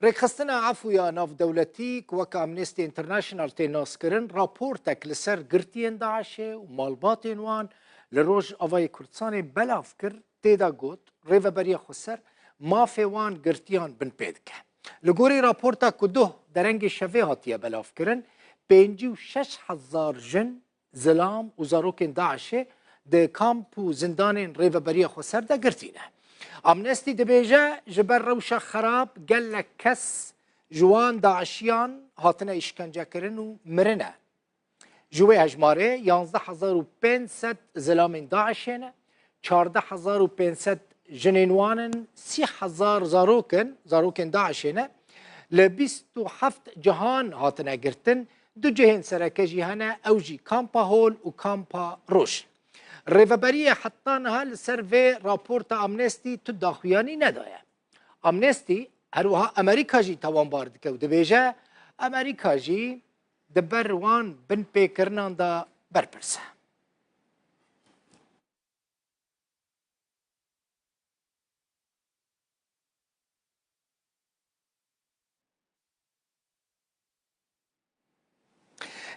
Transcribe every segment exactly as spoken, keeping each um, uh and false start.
Rêkxistina Efû ya Navdewletî ku weke Amnesty International tê naskirin, raportek li ser girtiyên DAIŞê û malbatên wan li Rojavayê Kurdistanê belav kir, tê de got, Rêveberiya Xweser mafê wan girtiyan binpê dike. Li gorî raporta ku duh derengê şevê hatiye belavkirin, pêncî û şeş hezar jin, zilam û zarokên DAIŞê di kamp û zindanên Rêveberiya Xweser de girtî ne. Amnesty dibêje, ji ber rewşa xerab gelek kes ji wan DAIŞiyan hatine îşkencekirin û mirine. Ji wê hejmarê yanzdeh hezar û pênc sed zilamên DAIŞê ne, çardeh hezar û pênc sed jinên wan in, sî hezar zarok in, zarokên DAIŞê ne, li bîst û heft cihan hatine girtin, du cihên sereke jî hene, ew jî Kampa Hol û Kampa Roj. Rêveberiyê heta niha li ser vê raporta Amnesty tu daxuyanî nedaye. Amnesty her wiha Amerîka jî tawanbar dike û dibêje, Amerîka jî di ber wan binpêkirinan de berpirs e.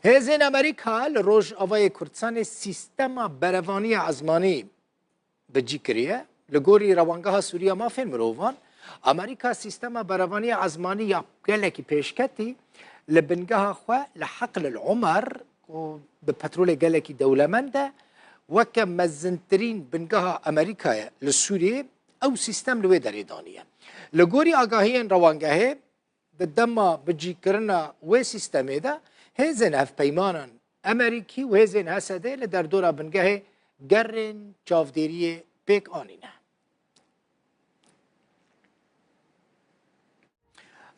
Hêzên Amerîka li Rojavayê Kurdistanê sîstema berevaniya ezmanî bi cî kiriye. Li gorî Rewangeha Sûrî ya Mafên Mirovan, Amerîka sîstema berevaniya ezmanî ya gelekî pêşketî li bingeha xwe li Heql el Omer, ku bi petrolê gelekî dewlemend e, weke mezintirîn bingeha Amerîkayê li Sûriyê, ew sîstem li wê derê daniye. Li gorî agahiyên Rewangehê, di dema bicîkirina wê sîstemê de hêzên hevpeymanan Amerîkî û hêzên H S D li derdora bingehê gerên çavdêriyê pêk anîne.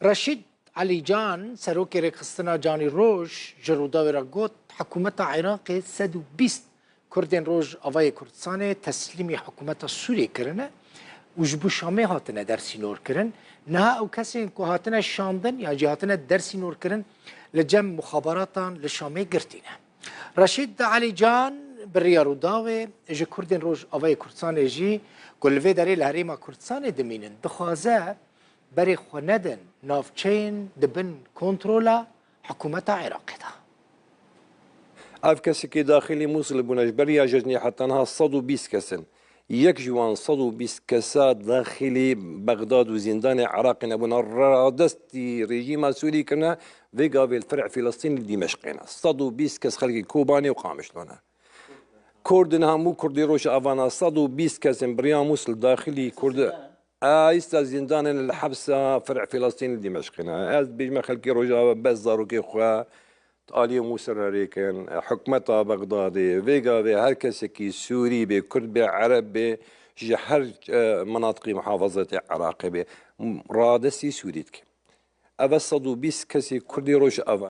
Reşîd Elîcan, serokê Rêxistina Canî Roj, ji Rûdawê re got, hikûmeta Iraqê sed û bîst Kurdên Rojavayê Kurdistanê teslîmî hikûmeta Sûriyê kirine û ji bo Şamê hatine dersînorkirin. Niha ew kesên ku hatine şandin yan jî hatine dersînorkirin li cem muxabaratan li Şamê girtî ne. Reşîd Elîcan bi riya Rûdawê ji Kurdên Rojavayê Kurdistanê jî ku li vê derê li Herêma Kurdistanê dimînin, dixwaze berê xwe nedin navçeyên di bin kontrola hikûmeta Iraqê de. Ev kesekî daxilî Mûsil bûne, ji beriya cejnê heta niha sed û bîst kes in. Yek ji wan sed û bîst kesa daxilî Bexdad û zîndanê Iraqê nebûne, radestî rejîma Sûrî kirine, vê gavê li ferê Filistîn li Dîmeşqê ne. Sed û bîst kes xelkê Kobanê û Qamişlo ne. Kurd in, hemû Kurdê Rojavana, sed û bîst kes in, beriya Mûsil daxilî Kurd. A, îsta zîndanên li hepsa ferê Filistîn li Dîmeşqê ne. Ez dibêjime xelkê Rojava bes zarokê xwe aliyê Mûsil re rêkin, hikûmeta Bexdadê, vê gavê her kesekî Sûrî bê, Kurd bê, Ereb bê, ji her, e, minatiqî muhafazetê Iraqê bê, radestî Sûrî dike. Ev e sed û bîst kesê Kurdê Rojava.